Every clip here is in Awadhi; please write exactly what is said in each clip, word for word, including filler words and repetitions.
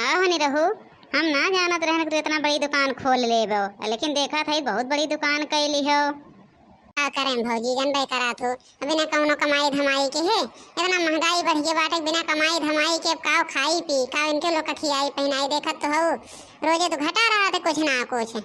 कहो निरहू, हम ना जानत रहन कि तू इतना बड़ी दुकान खोल लेबो, लेकिन देखत हई बहुत बड़ी दुकान कइ लिहो। का करें भौजी, जनबे करत हो, बिना कौनो कमाई धमाई के है, इतना महंगाई बढ़ गई बाटे, बिना कमाई धमाई के अब काव खाई पी, काव इनके लोग का खियाई पहिनाई, देखत तो हो, रोजे तो घटा रहत है कुछ ना कुछ।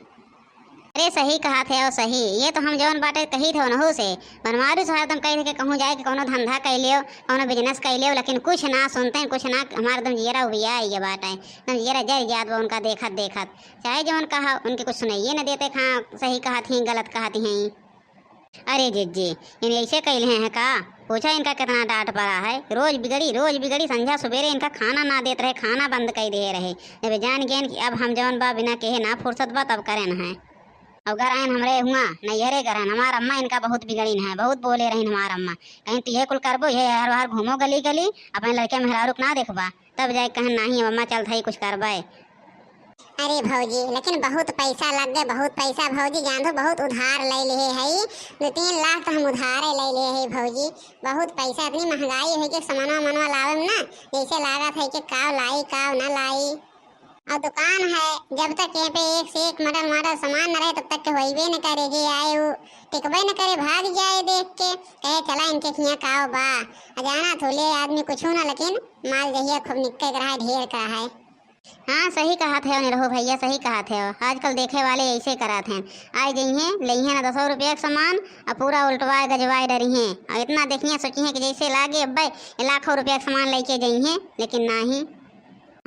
अरे सही कहत है, सही, ये तो हम जौन बाटे कही थे उनहू से, बनवारी से हरदम कही थे कि कहूँ जाए के कौनो धंधा कइ लियो, कौनो business कइ लियो, लेकिन कुछ ना सुनते हैं, कुछ ना, हमार एकदम जियरा उबिया ये बाटे, एकदम जियरा जर जात बा उनका देखत देखत, चाहे जौन कहा उनके कुछ सुनाइए न देते, कहाँ सही कहत ही गलत कहत ही। अरे जिज्जी, इन्हें ऐसे कइ लिहे हैं का? पूछा इनका कितना डांट पड़ा है। रोज बिगड़ी, रोज बिगड़ी, संझा सुबेरे इनका खाना ना देत रहे, खाना बंद कइ दिहे रहे। जब जान गएन कि अब हम जौन बा बिना कहे ना फुर्सत बा, तब करेन है। अब घर आएन हमरे हुआ, नैहरे घर आएन, हमार अम्मा इनका बहुत बिगड़ीन है, बहुत बोले रहीन हमार अम्मा। कहीं तू ये कुल करबो, ये हर बाहर घूमो गली गली, अपने लड़के मेहरारू के ना देखबा। तब जाए कहन, "नाही, अब अम्मा चलत हई, कुछ करबे।" अरे भौजी, लेकिन बहुत पैसा लग गए, बहुत पैसा भौजी, जान दो, बहुत उधार ले लिहे हई, दो तीन लाख तो हम उधारे ले लिहे हई भौजी, बहुत पैसा, इतनी महंगाई है कि सामानवा मनवा लावे में ना, जैसे लागत है कि काव लाई, काव ना लाई। और दुकान है, जब तक यहाँ पे एक से एक मॉडल मॉडल सामान न रहे, तब तक के होइबे न करे, जे आए उ टिकबे न करे, भाग जाए देख के, कहे, "चला इनके खिया काव बा।" आ जाना थोले आदमी कुछ ना, लेकिन माल जहिया खूब निक्के के रहा, ढेर का है। हाँ, सही कहत है निरहू भैया, सही कहत है। आजकल देखे वाले ऐसे करत हैं, आए जइहें, लइहें ना दसो रुपया के सामान, और पूरा उल्टवाए गजवाए डरिहें, और इतना देखिए सोचिहें कि जैसे लागे अब्बे ये लाखों रुपया के सामान लेके जइहें, लेकिन नाही।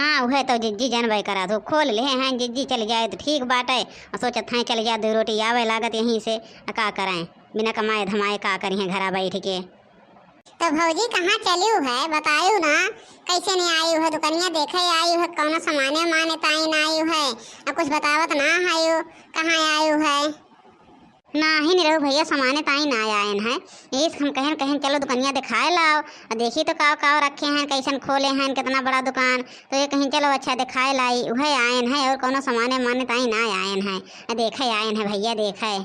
हाँ, उहे तो जिज्जी जनबे करत हो, खोल लिहे हैं जिज्जी, चल जाए तो ठीक बाटे, और सोचत हैं चल जाए, दो रोटी आवे लागत यहीं से, आ का करें, बिना कमाए धमाए का करिहें घरा बैठ के। तो भौजी कहाँ चलियो है, बतायो ना, कैसे नहीं आयो है, दुकनिया देखे आयो है, कौनो सामाने माने ताई ना आयो है, और कुछ बतावत ना आयो, कहाँ आयो है? नाही निरहू भैया, सामाने ताई ना आयन है, यही से हम कहन, कहन चलो दुकनिया दिखाए लाओ, और देखी तो काव काव रखे हैं, कैसन खोले हैं, कितना बड़ा दुकान, तो ये कहीं चलो अच्छा दिखाए लाई, उहे आयन है, और कौनो सामाने माने ताई ना आयन है, आ देखे आयन है भैया, देखे।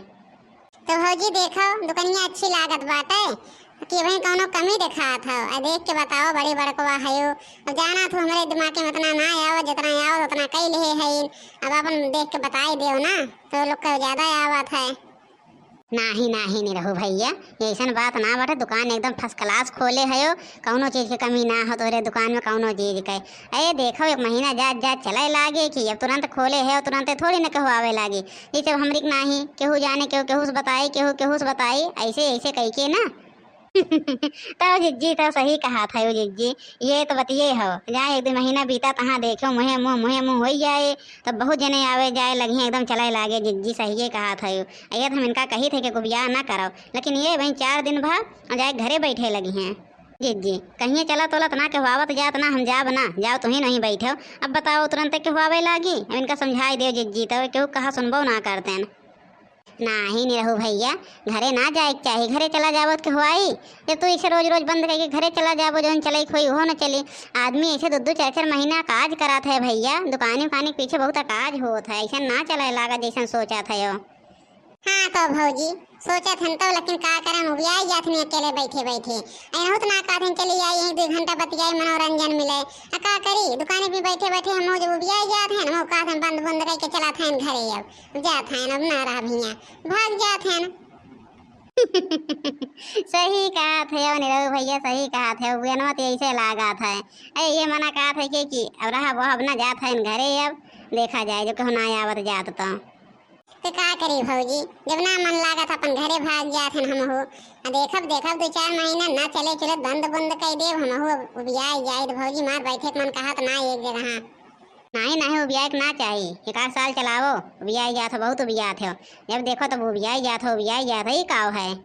तो भौजी देखो, दुकनिया अच्छी लागत बाटे, कि भाई कौनो कमी देखात हो, आ देख के बताओ, बड़ी बड़कवा हयो। अब जाना तो हमरे दिमाग में इतना ना आवत, जितना आवत उतना कई लिहे है। अब अपन देख के बताई देव ना, तो लोग का ज्यादा आवत है। नाही, नाही, निरहू भैया, ये ऐसन बात ना बाटे, दुकान एकदम first class खोले हयो, कौनो चीज के कमी ना हो तोहरे दुकान में, कौनो चीज के। अरे देखो, एक महीना जात जात चले लागे कि अब तुरंत खोले है, तुरंत थोड़ी न कहवावे लागे। ये सब हमरी के नाही, केहू जाने, केहू केहू से बताई, केहू केहू से बताई, ऐसे ऐसे कह के ना। तब जिज्जी तो सही कहत हयो जिज्जी, ये तो बतिये हो, जहाँ एक दो महीना बीता तहाँ देखो मुँहे मुँह, मुँहे मुँह होई जाए, तब बहुत जने आवे जाए लगिहें, एकदम चले लागे। जिज्जी सहिए कहत हयो, ये तो हम इनका कही थे कि कुबिया ना करो, लेकिन ये वहीं चार दिन भर जाए घरे बैठे लगिहें। जिज्जी, कहिए चला तोला तना केहवावत जात ना, हम जाब ना, जाओ तुहीं नहीं बैठो। अब बताओ, तुरंत केहवावे लागी? अब इनका समझाई देव जिज्जी, तो केहू कहा सुनबो ना करतेन। नाही निरहू भैया, घरे ना जाए के चाही, घरे चला जाबो तो केहवाई। जब तू इसे रोज रोज बंद करके घरे चला जाबो, जौन चले के होई उहो न चली। आदमी ऐसे दो दो चार चार महीना काज करत है भैया, दुकानी उकानी के पीछे बहुत काज होत है, ऐसा ना चले लागा जैसन सोचत है यो। हाँ तो भौजी, सोचत हन तो, लेकिन का करन, उबियाई जात हन अकेले बैठे बैठे। अइनहु तो ना कहत हन चली आई, एक दो घंटा बतियाई, मनोरंजन मिले। आ का करी, दुकाने पे बैठे बैठे हम जब उबियाई जात हन, हम कहत हन बंद बंद करके चलत हन घरे, अब जात हन, अब ना रह भैया, भाग जात हन। सही कहत है निरहू भैया, सही कहत है, उबियनवा तो ऐसे लागत है। अरे ये मना कहत है कि, कि अब रहा वो, अब ना जात हन घरे, अब देखा जाए जो कहूँ ना आवत जात तो। तो का करी भौजी, जब ना मन लागत अपन घरे भाग जात हन हमहू। आ देखब, देखब दो चार महीना ना चले चले बंद बंद कई देब हमहू, अब उबियाई जाई तो भौजी मार बैठे के मन कहत ना एक जगह। नाही, नाही, उबियाए के ना चाही, एक आध साल चलावो, उबियाई जात हो, बहुत उबियात हो। जब देखो तब उबियाई जात हो, उबियाई जात हो, ई काव है?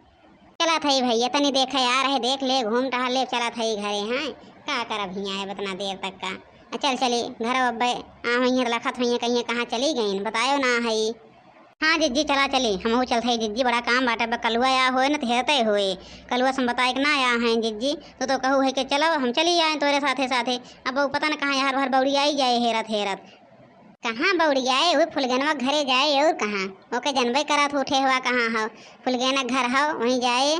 चलत हई भैया, तनी देखे आ रहे, देख ले, घूम टहल ले, चलत हई घरे। हाँ, का करब हियाँ है इतना देर तक का। आ, चल चली घर, अब्बे आ हुई है, लखत हुई है, कहीं कहाँ चली गईन, बतायो ना हई। हाँ जिज्जी, चला चली, हमहू चलत हई जिज्जी, बड़ा काम बाटे, अब कलुआ आ होए न त हेरते होए। कलुआ से हम बताए के ना आ हैं जिज्जी, तो, तो कहू है कि चलो हम चली आए तोरे साथे साथे। अब वो पता न कहाँ यार भर बौड़ी आई जाए हेरत हेरत। कहाँ बौड़ियाए, उहे फुलगनवा घरे जाए और कहाँ, ओके जनबे करत उठे हुआ कहाँ हो, फुलगना घर हो वहीं जाए।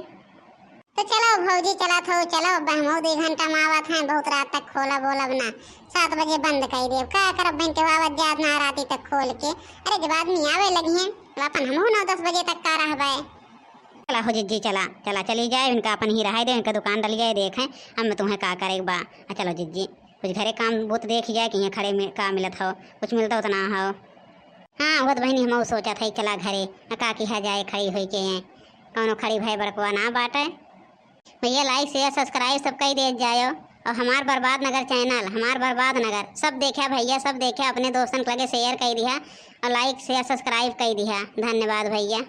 तो चलो भौजी, चलत हो, चलो, अब हमहू दो घंटा में आवत हैं, बहुत रात तक खोलब ओलब ना, सात बजे बंद कइ देब, का करब, बहिन के आवत जात ना राती तक खोल के। अरे, जब आदमी आवे लगिहैं, तब अपन हमहू नौ दस बजे तक का रहबै। चला हो जिज्जी, चला, चला, चली जाए, इनका अपन ही रहै दे, इनका दुकान डलिया देखे, हम तुहैं का करेक बा। आ चलो जिज्जी, कुछ घरे काम बूत देखि जाए कि इहाँ खड़े में का मिलत हौ, कुछ मिलत हौ त ना हौ। हाँ, उहै त बहिनी हमहू सोचत है, चला घरे, आ का किहा जाए खड़ी होइके, कौनो खड़ी भए बड़कवा ना बाटै। भइया, like, share, subscribe सब कइ देत जायो। और हमार बर्बाद नगर channel, हमार बर्बाद नगर सब देख्या भइया, सब देख्या, अपने दोस्तन के लगे share कइ दिहा और like, share, subscribe कइ दिहा। धन्यवाद भइया।